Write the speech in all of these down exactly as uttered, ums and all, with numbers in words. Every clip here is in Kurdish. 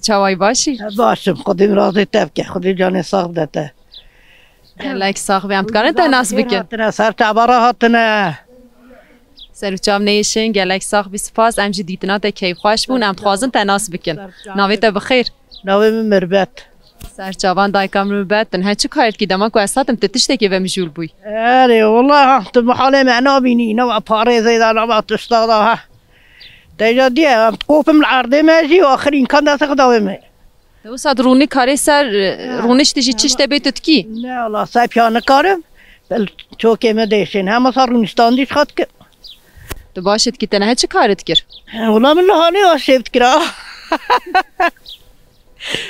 Çaway başî? Baş im, Xwedê razê te bike, Xwedê canê sax bide te. Gelek sax be, em dikarin te nas bikin. Hatine, ser çava re hatine. Ser û çav neyêşin, gelek sax bî, spas. Em jî dîtina te keyfxweş bûn, em dixwazin te nas bikin. Navê te bi xêr? Navê min Mirbet. Ser çavan dayika min Mirbet, tu niha çi kar dikî? Dema ku ez hatim, tu tiştekê ve mijûl bûyî. Erê, wela ha, tu bi halê me nabînî, ne we parê zêda, ne we tişta da, ha. Te ca diye, em kopim li erdê me jî, axir înkan destê Xwedawê me. Te wisa di rûnî karê ser, e, rûniştî jî çi şte bê tu dikî? Ne, wela, se piya nikarim. Bil çokê me dêşên. Hema sa rûniştandî ji xwe dikim. Tu baş dikî, te niha çi kar dikir? Wela min li hanê aşêv dikira.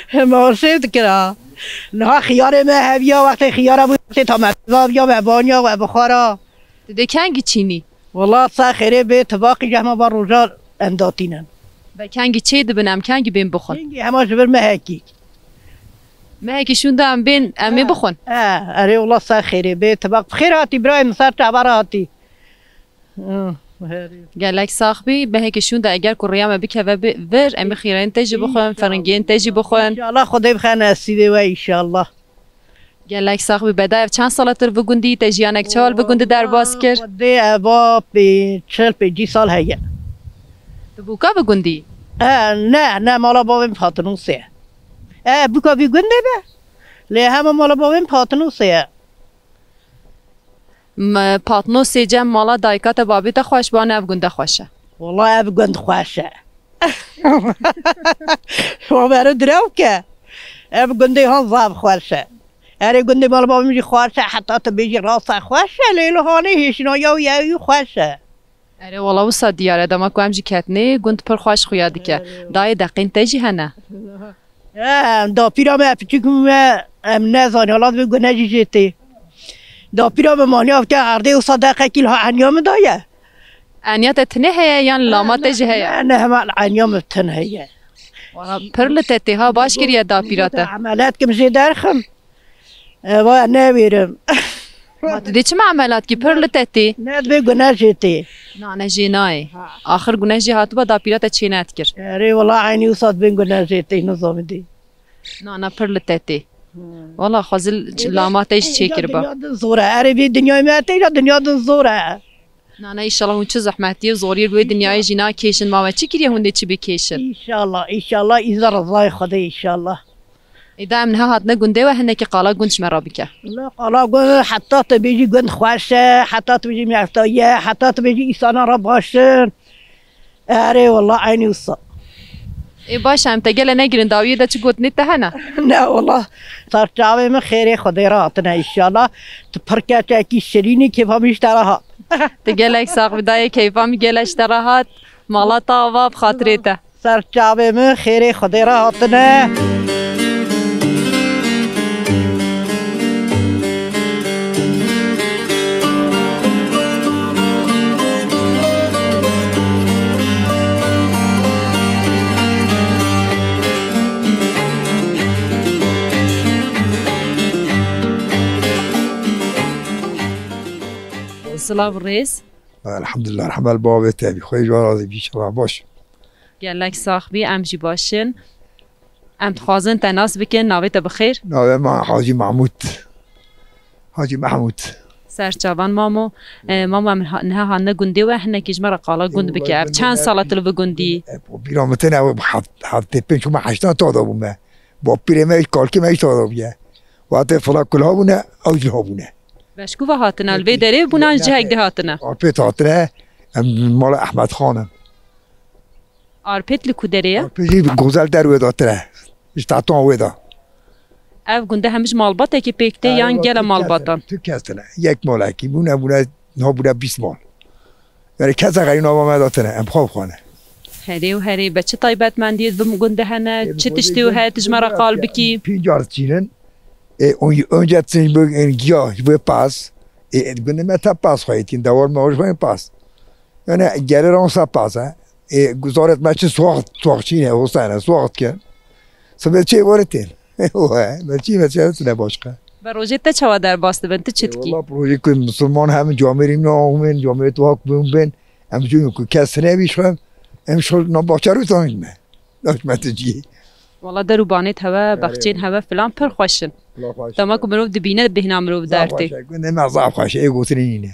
Hema aşêv dikira. Niha xiyarê me heviya, wextê xiyara bû, wextê tametiza viya me baniya we bixwara. Tu dê kengî çînî? Wela se xêrê bê, tibaqî ji hema va roja em datînin. Be kengî çê dibin, em kengî bên bixwin? Kengî hema ji vir mehekî. Mehekî şûnda em bên, em ê bixwin. E, erê wela se xêrê bê, tibaq bi xêr hatî birayê min, ser çava re hatî. Hı, herê. Gelek sax bî, mehekî şûnda eger ku rêya me bikeve bi-, vir, em ê xîrên te jî bixwin, firingên te jî bixwin. Înşallah Xwedê bixe nesîbê we înşallah. Gelek sax bî. Bedayev çend sala tu li vî gundî yî? Te jiyanek çawa li vî gundî derbas kir? Xwedê eva pê-, çil pêncî sal heye. Tu bûka vî gundî yî? E, ne, ne, mala bavê min Patnûsê ye. E, bûka vî gundê be. Lê hema mala bavê min Patnûsê ye. M-, Patnûsê cem mala dayika te babê te xweş be, an ev gund xweş e? Wela ev gund xweş e. Wa bero direw ke. Ev gundê han zaf xweş e. Erê gundê mala babê min jî xweş e, heta tu bêjî rast e xweş e, lê li hanê hêşina ya û ya û xweş e. Erê wela wisa diyar e, dema ku em jî ketinê, gund pir xweş xuya dike. Erê wela. Dayê deqên te jî hene? He, dapîra me piçûk me, em nezanî, Allah divê gune jî jê tê. Dapîra me maniya bike erdê wisa deqekî li ha eniya min daye. Eniya te tinê heye yan lama te jî heye? Ne, ne, hema eniya min tin heye. Wala pir li te tê ha, baş kiriye dapîra te. Emeliyat kim jê derxim. E, va newêrim. Ma tu dê çima emelat kî, pir li te tê? Ne dibê gune jê tê. Na, ne jê nayê. Ha. Axir gune jê hatiba dapîra te çê nedikir. Erê, wela eynî wisa dibên gune jê tê, nizamî dê. Na, na, pir li te tê. Hmm. Wela xwezil lama te jî çê kiriba. Dinya din zor e. Erê, vê dinyayê me tê, ya dinya din zor e. Na, na, înşallah hûn çi zehmetiyê, zoriyê li wê dinyayê jî nakêşin, ma we çi kiriye hûn dê çi bikêşin? Înşallah, înşallah, îza rizayê Xwedê, înşallah. Ê da em niha hatine gundê we, hinekî qala gund ji me re bike. Wela qala gund, heta tu bêjî gund xweş e, heta tu bêjî meftayî ye, heta tu bêjî însana re baş in. Erê, wela eynî wisa. Ê baş e, em te gele negirin, dawiyê de çi gotinê te hene? Ne, wela. Ser çavê min xêrê Xwedê re hatine, înşallah. Tu pir keçekî şirînî, kêfa min ji te re hat. Tu gelek sax bî dayê, keyfa min gele ji te re hat. Mala te ava bi xatirê te. Ser çavê min xêrê Xwedê re hatine. Silav û rêz. Elhamdulillah, rehmet bavê te bî. Xwedê ji we razî bî, înşallah baş. Gelek sax bî, em jî baş in. Em dixwazin te nas bikin, navê te bi xêr? Navê me Hacî Mahmûd. Hacî Mahmûd. Ser çavan mamo. E, mamo, em ha-, niha hatine gundê we, hinekî ji me re qala gund bike. Ev çend sala tu li vî gundî yî? E, bîra min tine, ew heft-, heftê pênc çûme heştan ta da bûme. Bapîrê me, kalkê me jî ta da bûye. Wextê fila kulha bûne, ew jî ha bûne. Be ji ku ve hatine? Li vê derê bûne an cihek dê hatine? Arpêt hatine, em mala Ehmed Xan in. Arpêt li ku derê ye? Arpêt jî Gozel der wê de tire. Ji tehtan wê de. Ev gunde hemî ji malbatekî pêk tê yan gele malbatan? Tu kes tine. Yek malekî bûne, bûne, niha bûne bîst mal. Yani kesa xerî nava me de tine. Em xwe xwe ne. Herê û herê, be çi taybetmendiyê di vim gunde hene? Çi tiştê û heye tu ji me re qal bikî? Pînc car çînin. E, on-, önce çîn bu, e, giya, bu pas. E, e, gunde me te pas xwe yêtin, dewar me hoş ben pas. Yani gelir on sa pas, ha. E, guzaret me çi suax, suax çîne, o sene, suax dikin. Sibê çê were tên. We, me çî, me çê, ne başka. Be rojê te çawa derbas dibin, tu çi dikî? E, wala rojê ku Musulman hem camêrî min axumin, camêrê tu hak bûn bin, em jûn ku kes nebî xwe, em xwe na başar û zanîn me. Naş me tu cî. Wala der û banêt hewe, Erê. Bexçên hewe filan pir xweş in. Wala xweş Dema e. Ku mirov dibîne bêhna mirov Zaf dertê. Xweş e. Gundê me zaf xweş e. Ê gotinê nîne.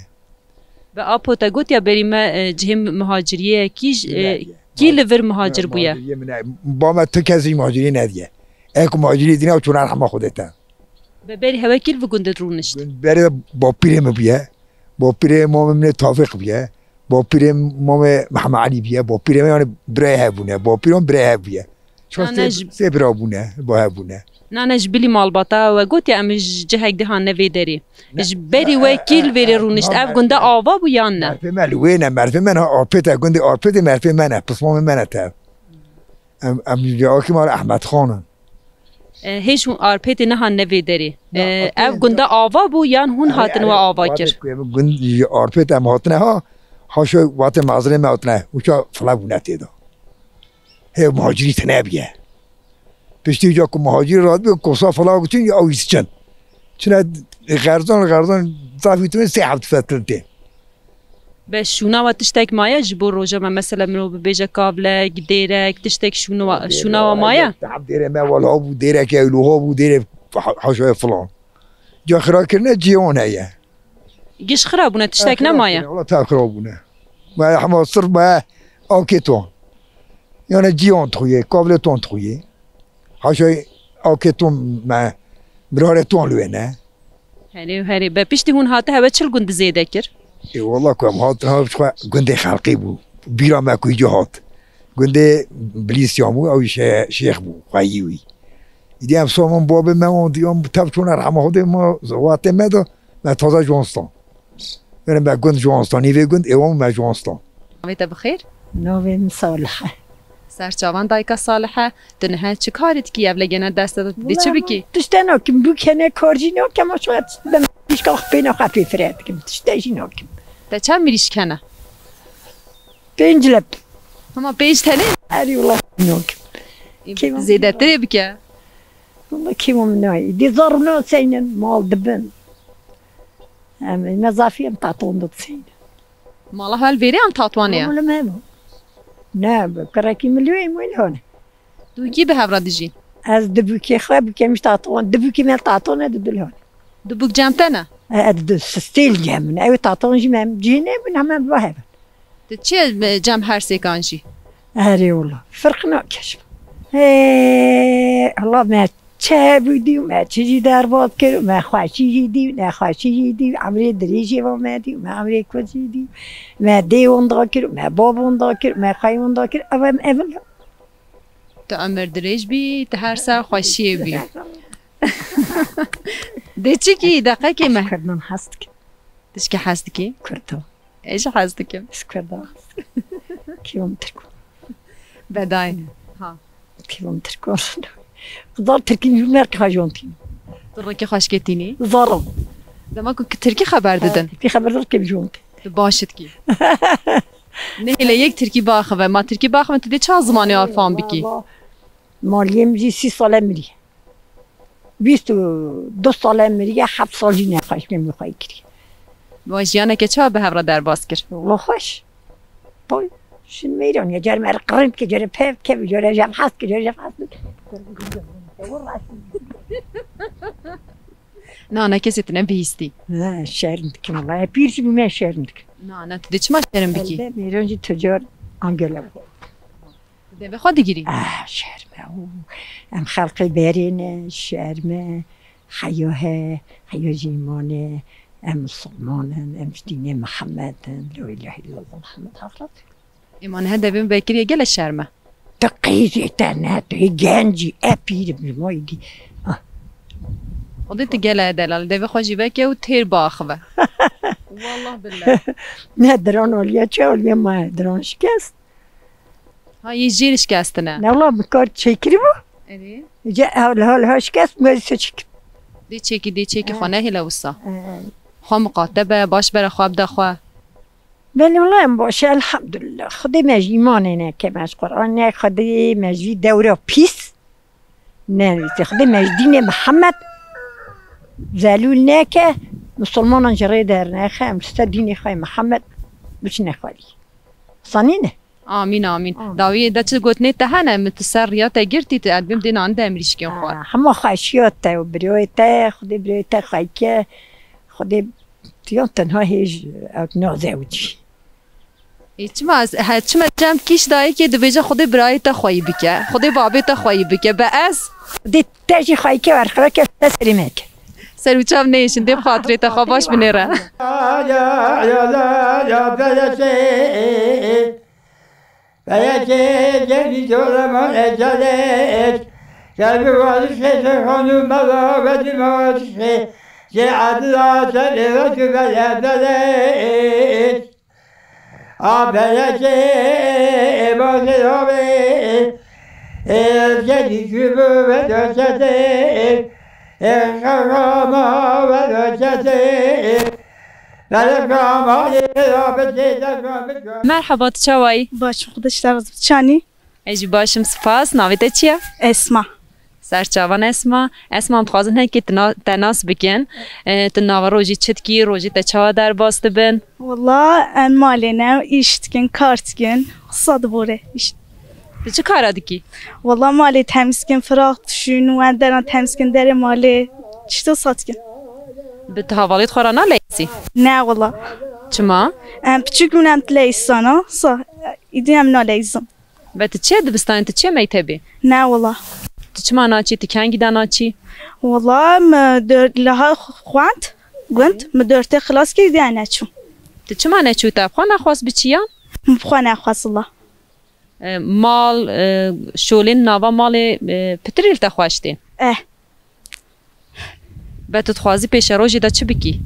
Bi Apo te gotiya berî me, e, cihê muhaciriyê ye. Kî j-, e, Nediye. Kî li vir muhacir bûye? Muhaciriyê min e. Ba me tu kes jî muhaciriyê nediye. Ew ku muhaciriyê dîne ew çûna rehma Xwedê te. Bi berî hewe kî li vir gundê rûnişt? Gund berê bapîrê min bûye. Bapîrê mamê min ê Tafîq bûye. Bapîrê mamê Mihemed Elî bûye. Bapîrê me yani birayê hev bûne. Bapîran birayê hev bûye. Çar Nane sê, ji sê bira bûne, ba hev bûne. Nane ji bilî malbata we gotiye em ji cihek dî hanine vê derê. Ne. Ji berî we kî li vêrê rûnişt? Ev gunda ava bû yan ne? Merfê me li wê ne, merfê me ne, Arpêt e, gundê Arpêtê merfê me ne, pismamê me ne tev. Em, em ji akî mal Ehmed Xan in. E, hêj hûn Arpêtê nehanine vê derê. Na, E, Arpêt ev gunda ava bû yan hûn Erê, hatin we erê, ava kir? Gund ji Arpêt em hatine ha, ha şo wate mazrê me hatine, uça fila bûne tê de. Hê muhacirî tune bûye. Piştî ca ku muhacirî radibî, kosa fila gutin ya ew î diçin. Çine xerzan, xerzan zafî tune sê heft fetil tê. Be şûna we tiştek maye ji bo roja me, mesela mirov bibêje kavlek, dêrek, tiştek şûna we, şûna we maye? Dêrek, dêrê me wala bû, dêrek ewloha bû, dêrê ha-, haşoya filan. Ca xira kirine cî wan heye. Giş xira bûne, tiştek nemaye? Wala tev xira bûne. Me hema sirf me akê ton. Yani cî wan dixuye, kavlê ton dixuye. Haşoya akê ton me, mirarê ton li wê ne. Herê û herê. Be piştî hûn hate hewe çil gund zêde kir? Ê, wala ku em hatin ha, xwe gundê xelqî bû. Bîra me ku îca hat. Gundê Bilîsyan bû, ew şê-, şêx bû, xweyî wî. Îdî em somon babê me wan diyan tev çûna rehma Xwedê ma watê me de me taze Johanstan. Were me gund Johanstan, nîvê gund êwan me Johanstan. Navê te bi xêr? Navê min Salih e. Serçavan dayika Salih e. Tu niha çi karî dikî? Ev legene dest de dê çi bikî? Tişte nakim, bûkene kar jî nakim, ama şayet ben pişka xwe pêna xwe pê fire dikim. Tişte jî nakim. Te çend mirîşk hene? Pênc lep. Hema pênc tenê? Erê wala nakim. Kêma zêdetirê bike. Wala kêma min nayê. Dê zar û naseynin, mal dibin. Em, me zafî em taton de diseynin. Mala hal vêrê em tatwanê ya? Mala me bû. Ne, bi kirekî min lê em wê lê hane. Tu kî bi hev re dijî? Ez di bûkê xwe bûkê min taton, di bûkê me taton e, di dil hane. Di bûk cem te ne? E, e, di sistêl cem min. Ew taton jî me cihê ne bûn, hemen bi hev. Tu çi ye, e, cem her sêkan jî? Erê wala. Firq nake ji. Hê, Allah me çi hebû dî, me çi jî derbas kir, me xweşî jî dî, nexweşî jî dî, emrê dirêjê va me dî, me emrê kurt jî dî, me dê wenda kir, me bab wenda kir, me xwey wenda kir, ev em evil. Tu emir dirêj bî, tu her ser xweşiyê bî. Dê çikî, deqekê me. Kurdan hez dikim. Tişkî hez dikî? Kurdo. Ez jî hez dikim. Ez Kurdo. Kî min Tirko. Bedayê. Ha. Kî min Tirko. Zar Tirkî jû merkê xwe jontî. Tu rikî xweşkê tînî? Zaro. Dema ku Tirkî xeber didin? Tirkî xeber didin kêm jontî. Tu baş dikî. Nehêle yek Tirkî biaxive. Ma Tirkî biaxive, tu dê çawa zimanê wan fam bikî? Valla. Maliyê min jî sî sale mirî. Bîst û du sale miriye, heft sal jî nexweşbûn min xwe kiriye. Wan jiyaneke çawa bi hev re derbas kir? Wala xweş. Toy, şin meyran ya, cer me re qirint ke, cer pev ke, cer jev hast ke, cer jev hast. Na, na kesê tine bihîstî. Ha, şerm dikim wala. Pîr jî bûme şerm dikim. Na, na, tu dê çima şerm bikî? Elde meyran jî tucar Angela. Devê xwe digirî? Ah, şerm e. Û em xelqê berê ne, şerm e. Heya he, heya jî îman e. Em misilman in, em ji dînê Mihemed in. La ilahe illallah Muhammed Hazret. Îman he devê min vekiriye gele şerm e. Tu qîzê te ne, tu hê gencî, e pîr im ji mayî dî. Ah. O dê tu gele delal, devê xwe jî veke û têr biaxive. Wallah billah. Ne diran oliye çi oliye ma diran şikest. Ha, yê jêr şikestine. Ne wala min kar çêkirî bû. Erê. Ca ew liha liha şikest, me se çêkir. Dê çêkî, dê çêkî, xwe nehêle wisa. Ee. Xwe miqate be, baş bere xwe bide xwe. Belê wala em baş e, elhamdulillah. Xwedê me ji îmanê neke, me ji Qur'an ne, Xwedê me ji vî dewra pîs. Ne, Xwedê me ji dînê Mihemed zelûl neke, misilmanan ji rê dernexe, em ser dînê xwe yê Mihemed biçine xwedî. Sanî ne? Amîn, amîn. Amîn. Dawiyê de çi gotinê te hene, min tu ser riya te girtî, tu ez bim dê nanî de mirîşkên xwe. Ha, hema xweşiya te û birayê te, Xwedê birayê te xweyke, Xwedê tiyan tenha hêj ew nazewicî. Ê, çima ez, he, çima cem kîş dayikê dibêje Xwedê birayê te xweyî bike, Xwedê babê te xweyî bike, be ez? Xwedê te jî xweyke werxirake te serê me ke. Ser û çav neyêşin, dê bi xatirê te xwe baş binêre. Belekê gelî coreman ecele et. Gel bi varişê xanû mela ve di varişê. Jê adila serê ve tu bele bele et. A belekê ê bazê ravê. Ê gelî cubu ve doçete et. Ê xerama ve doçete et. Merhaba, tu çawa yî? Baş, Xwedê ji te razî be. Çanî? Ez jî baş im, spas. Navê te çi ye? Esma. Serçavan Esma. Esma, em dixwazin hinekî te na-, te nas bikin. E, tu nava rojî çi dikî, rojî te çawa derbas dibin? Wala em malê ne, îş dikin, kar dikin. Qisa dibore, îş. Tu çi kara dikî? Wala malê temiz dikin, firaq dişûn, wenderan temiz dikin, derê malê, tiştê wisa dikin. Bi tu hevalêt xwe re naleyisî? Ne wala. Çima? Em piçûk bûn em dileyisana, sa, îdî em naleyisin. Ve tu çi ye dibistanê, tu çi ye mektebê? Ne wala. Tu çima naçî, tu kengî de naçî? Wala min dört, liha xwend, gund, min dörtê xilas kir, îdî neçûm. Tu çima neçû, te bi xwe nexwest biçî yan? Min bi xwe nexwest wala. E, mal, e, şolên nava malê, e, pitirî li te xweş tên? Eh. Be tu dixwazî pêşerojê de çi bikî?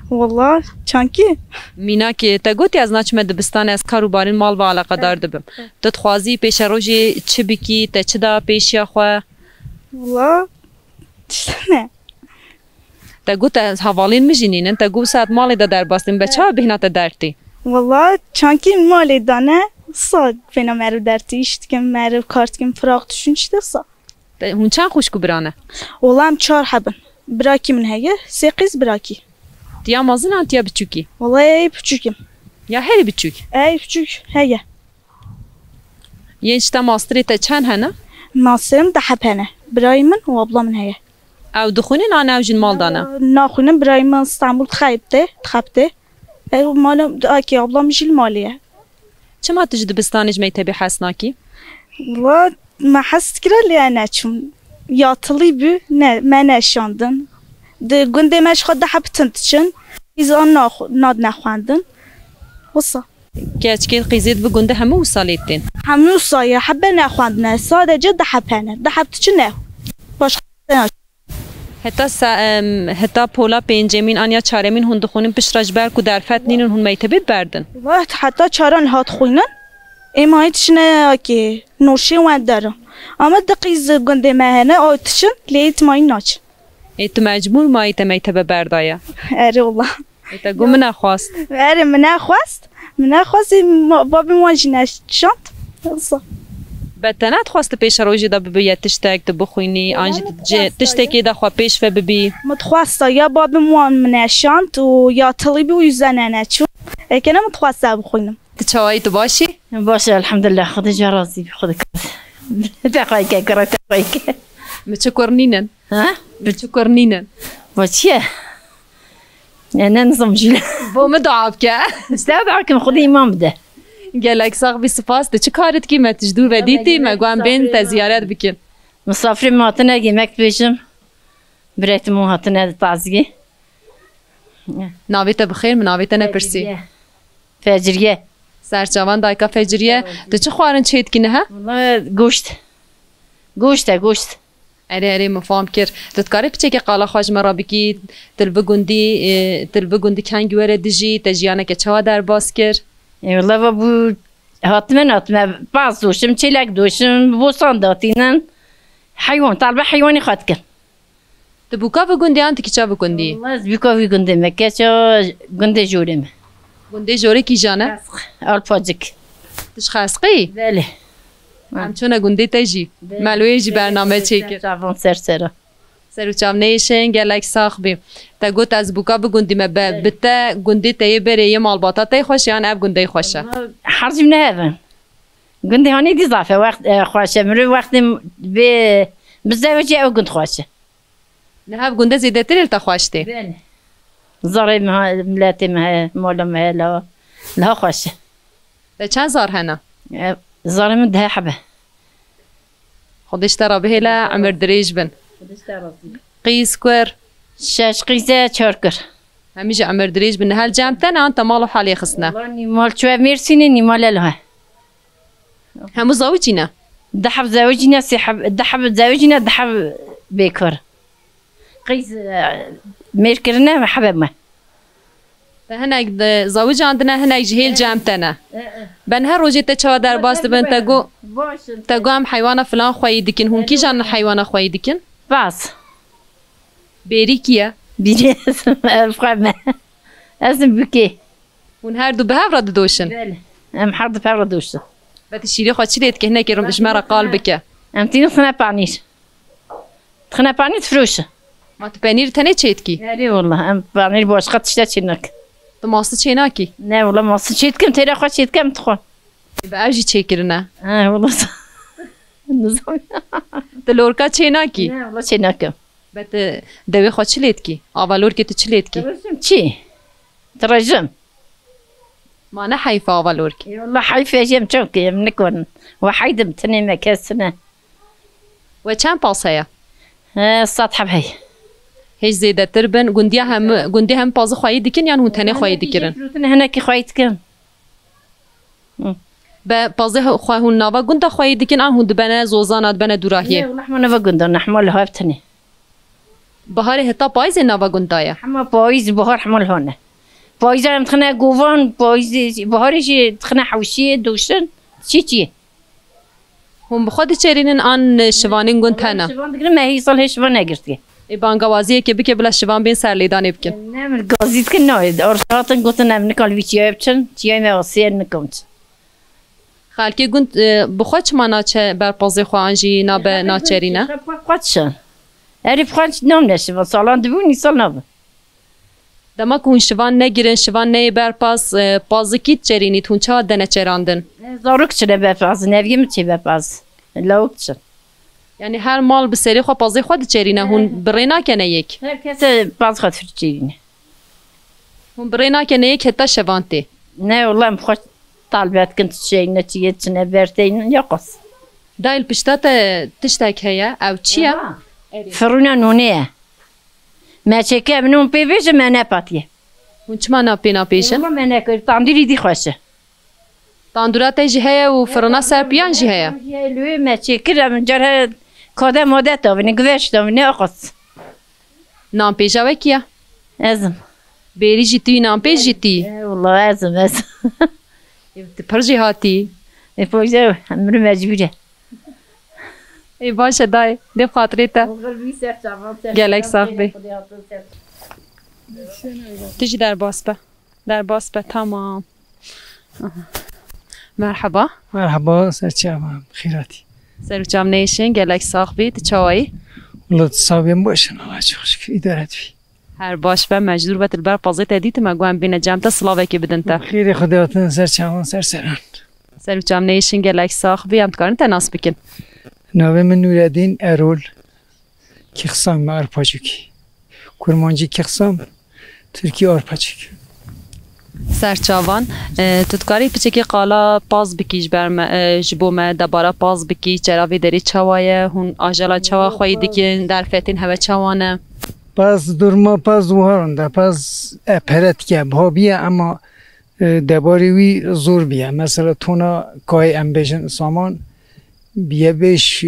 Wala, çankî. Mînakê te gotî ez naçime dibistanê, ez kar û barên mal ve eleqedar dibim. Eh. Tu dixwazî pêşerojê çi bikî, te çi da pêşiya xwe? Wala, tiştine. Te got ez hevalên min jî nînin, te got saet malê de derbas dibin, be çawa bêhna te dertî? Wala, çankî malê dane, sa bêhna meriv dertî, îş dikim, meriv kar dikim, firaq dişûn, işte sa. Te, hûn çend xwişk û bira ne? Wala em çar hebin. Birakî min heye, sê qîz birakî. Tu ya mezin an, tu ya biçûkî? Wala ey biçûk im. Ya herî biçûk? Ey biçûk heye. Yên ji te mastirê te çend hene? Mastirim du heb hene. Birayê min û abla min heye. Ew dixwînin an ew jin mal de ne? Naxwînin, birayê min Stenbul dixebitê, dixebitê. Ew mala, akê, abla min jî li malê ye. Çima tu ji dibistanê ji mektebê hez nakî? Wala me hez dikira lê ez neçûm. Yatilî bû, ne, me neşandin. Di gundê me ji xwe du heb tun diçin. Îzan naxw-, nadine xwendin. Wisa. Keçikên qîzê di vî gundê hemû wisa lê tên? Hemû wisa ye, hebe nexwendine. Sadece du heb hene. Du heb diçin ne. Başqa ne. Heta se-, em, heta pola pêncemîn an ya çaremîn hûn dixwînin, piştre ji ber ku derfet nînin hûn mektebê berdin? Wah, heta çaran hat xwînin. Ê mayî tişine ya ki noşê wenderin. Ama di qîz gundê me hene, ew tişin, lê ê ti mayî naçin. Ê tu mecbûr mayî te mektebe berdaye? Erê wala. Ê te got min nexwast. Erê min nexwast. Min nexwast, ê ma-, babê wan jî neşand. Wisa. Be te nedixwest tu pêşerojê de bibî ya tiştek, tu bixwînî, an jî tu ci-, tiştekê de xwe pêş ve bibî? Min dixwesta ya babê wan min neşand û yatilî bû, û yüzden neçûm. Êkene min dixwesta bixwînim. Tu çawa yî, tu baş î? Baş e, elhamdulillah. Xwedê ji razî bî, Xwedê kir. Te xweyke, kira te xweyke. Min çi kur nînin? Ha? Min çi kur nînin? Va çi ye? Ya ne nizam jî. Bo min dua bike. Ji te dua kim, Xwedê îman bide. Gelek sax bî, spas. Tu çi kar dikî, me tu ji dûr ve dîtî, me got em bên te ziyaret bikin. Misafirê min hatine, yemek dibêjim. Birayê min hatine taziyê. Navê te bi xêr, min navê te nepirsî. Feciriye. Feciriye. Serçavan dayika Feciriye. Tu çi xwarin çêdikî niha? Wala goşt. Goşt e, goşt. Erê, erê, min fam kir. Tu dikarî piçekê qala xwe ji me re bikî? Tu li vî gundî, e, tu li vî gundî kengî were dijî, te jiyaneke çawa derbas kir? E, wala va bû hatime, hatime paz doşim, çêlek doşim, bosan datînin. Heywan, talbe heywanî xwe dikin. Tu bûka vî gundî an tu kîça vî gundî? Wala ez bûka vî gundê me, keça gundê jorê me. Gundê jorê kîjan e? Xesq, Alpacik. Tu ji Xesqê yî? Belê. Em çûne gundê te jî. Belê. Meloyê jî bername çêkir. Çavan ser sera. Ser û çav neyêşin, gelek sax bî. Te got ez bûka vî gundî me, be, belê, bi te gundê te yê berê yê malbata te xweş e yan ev gundê xweş e? Her jî ne hev in. Gundê hanî dî zaf e, wext, e, xweş e. Mirov wextê bê bizewicê ew gund xweş e. Niha ev gunde zêdetir li te xweş tê? Belê. Zarê me ha, miletê me heye, mala me heye, la, la xweş e. Te çend zar hene? E, zarê min deh hebe. Xwedê ji te re bihêle, emir dirêj bin. Qîz, kur? Şeş qîz e, çar kur. Hemî jî emir dirêj bin. Niha li cem te ne, an te mal û halê xistine? Wala nîmal çûye Mêrsînê, nîmal e li he. Hemû zawicî ne? Du heb zewicî ne, sê heb, du heb zewicî ne, du heb bêkar. Qîz, e, mêr kirine, hebe me. Te hinek di zawicandine, hinek ji hêl cem te ne. E, e. Ben her rojê te çawa derbas dibin, te got, baş in. Te got em heywana filan xweyî dikin. Hûn kîjan heywana xweyî dikin? Paz. Bêrî kî ye? Bîrî ez, ev xwe me. Ez im bikê. Hûn her du bi hev re didoşin? Belê. Em her du bi hev re doşin. Be tu şîrê xwe çi lê dike? Hinekê rim ji me re qal bike. Em tînin xine panîr. Dixine panîr difiroşin. Ma tu penîr tenê çê dikî? Erê wala, em panîr başqa tişta çê nakin. Tu mastî çê nakî? Ne wala, mastî çê dikim, têra xwe çê dikim, dixwim. Be ev jî çêkirine? He wala. Nizam. Tu lorka çê nakî? Ne wala, çê nakim. Be tu dewê xwe çi lê dikî? Ava lorkê tu çi lê dikî? Tirejim çi? Tirejim. Ma ne heyf e ava lorkê? Ê wala heyf e, em çawa ke em nikarin. We heydim, tinê me kes tine. We çend paz heye? He, sed heb heye. Hêj zêdetir bin, gundiya hemû, gundê hemû pazî xweyî dikin yan hûn tenê xweyî dikirin? Hinekî xweyî dikin. Hı. Be pazê xwe hûn nava gunda xweyî dikin an hûn dibene zozana, dibene dûrahiyê? Ne, wela hema nava gunda, ne hema li hev tenê. Biharê heta payîzê nava gunda ye? Hema payîz, bihar hema li hane. Payîza em dixine govan, payîzê, biharê jî dixine hewşiyê, doşin, çî çî. Hûn bi xwe diçerînin an şivanên gund hene? Şivan digirin, me hî sal hê şivan negirtiye. Ê bangawaziyekê bike bila şivan bên ser lêdanê bikin. Ne, min gazî dikin nayê. Arsa hatin gotin em nikan li vî çiyayê biçin, çiyayê me asî ye, nikan biçin. Xelkê gund, e, bi xwe çima naçe ber pazê xwe an jî nabe naçerîne? Xwe, xwe, xwe dişin. Erê bi xwe namne şivan, salan dibûn, îsal nabin. Dema ku hûn şivan negirin, şivan neyê ber paz, e, pazikî diçerînît, hûn çawa dene çerandin? E, zarok çine ber paz, neviyê min çê ber paz. Lawik çin. Yani her mal bi serê xwe pazê xwe diçerîne, hûn bi rê nakene yek? Her kes paz xwe diçerîne. Hûn bi rê nakene yek heta şevan tê? Ne, wela em xwe talbe dikin, tu çêyne, çi yê çine ber teynin, ya qas. Dayê, li pişta te tiştek heye, ew çi ye? Eva. Erê. Firûna nûnê ye. Me çêke em nûn pê bêjin, me nepatiye. Hûn çima na pê napêjin? Wela me nekir, tandîrî dî xweş e. Tandûra te jî heye û firina ser piyan jî heye? Jî heye, li wê me çêkir, em car he kade made tavîne, guveş tavîne, aqas. Nanpêja we kî ye? Ez im. Bêrî jî tu yî, nanpêj jî tu yî? E, wela ez im, ez. Ê, tu pir jêhatî. Ê, poyze, emrî mecbûr e. Ê, baş e dayê, dê xatirê te. Gelek sax bî. Tu jî derbas be. Derbas be, tamam. Aha. Merhaba. Merhaba, ser çavan, xêratî. Ser û çav neyşin, gelek sax bî, tu çawa yî? Wela tu sax bî, em baş in, Allah'a çok şükür, îdare dibî. Her baş be, mecbûr be, tu li ber pazê te dîtime, got em bîne cem te, silavekê bidin te. Xêrê Xwedê hatin, ser çavan, ser seran. Ser û çav neyşin, gelek sax bî, em dikarin te nas bikin. Navê min Nûredîn Erol. Kîxsan me Arpacûkî. Kurmancî Kîxsan, Tirkî Arpacûk. Ser çavan, e, tu dikarî piçekî qala paz bikî ji ber me, e, ji bo me, debara paz bikî, çera vê derê çawa ye, hûn ajala çawa xweyî dikin, derfetên hewe çawa ne? Paz durma, paz wiha rinde, paz e pere dike, biha biye, ema e, debarê wî zor bîye. Mesela tona kayê em bêjin saman bîye beş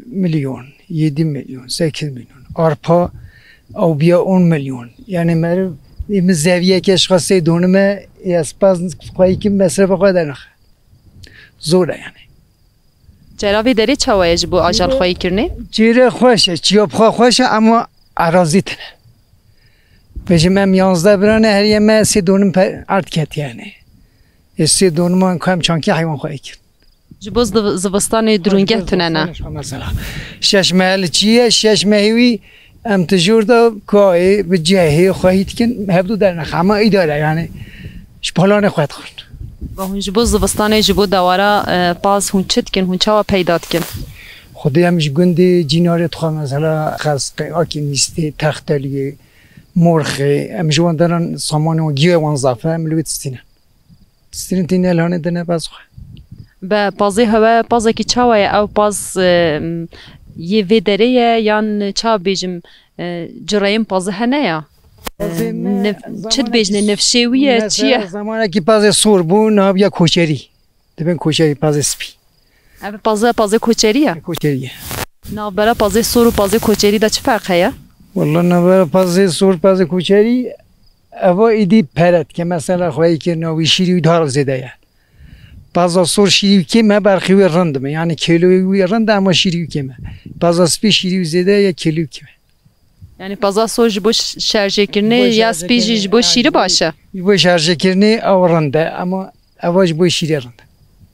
milyon, yedi milyon, sekiz milyon. Arpa ew bîye on milyon. Yani meriv, ê min zeviyeke ji xwe sê donime, ê ez pez xweyî kim mesrefa xwe dernaxe. Zor e yani. Çera vê derê çawa ye ji bo ajal xweyî kirinê? Çêre xweş e, çiya bi xwe xweş e, ema erazî tune. Bêjim em yanzdeh birane, her yê me sê donim pe-, erd ket yani. Ê sê doniman ku em çankî heywan xweyî kir. Ji bo ziv-, zivistanê dirûngeh tune ne? Zivistanê mesela. Şeş meh li çi ye, şeş mehê wî em tijor de ku ê bi cihê xweyî dikin, hevdu dernexe. Ema îdare yani. Ji planê xwe dixwin. Ve hûn ji bo zivistanê, ji bo dewara, e, paz hûn çi dikin? Hûn çawa peyda dikin? Xwedê em ji gundê Cînarê dixwe mesela xesqê, akê mîstê, texteliyê, morxê, em ji wan deran samanê wan, giyê wan zaf e, em li wê distînin. Distînin tîne elhanê dine pez xwe. Be pazê hewe pazekî çawa ye? Ew paz, e, yê vê derê ye yan çawa bêjim, e, cireyên pazê hene ya? E, nev-, çi dibêjine, nefşê wî ye, çi ye? Mesela zamanekî pazê sor bû, niha bûya koçerî. Dibên koçerî, pazê spî. Ev paze, pazê koçerî ye. Koçerî ye. Navbera pazê sor û pazê koçerî de çi ferq heye? Walla navbera pazê sor, pazê koçerî, eva îdî pere dike. Mesela xweyî kirina wî, şîrî wî daha zêde ye. Paza sor şîrî wî kêm e, berxî wî rind me. Yani kêloyê wî rind e ama şîrî wî kêm e. Paza spî şîrî wî zêde ye, kêloyê wî kêm e. Yani paza sor ji bo ş-, şerjêkirinê ya spî jî ji bo şîrî baş e? Ji bo şerjêkirinê ew rind e ama eva ji bo şîrê rind e.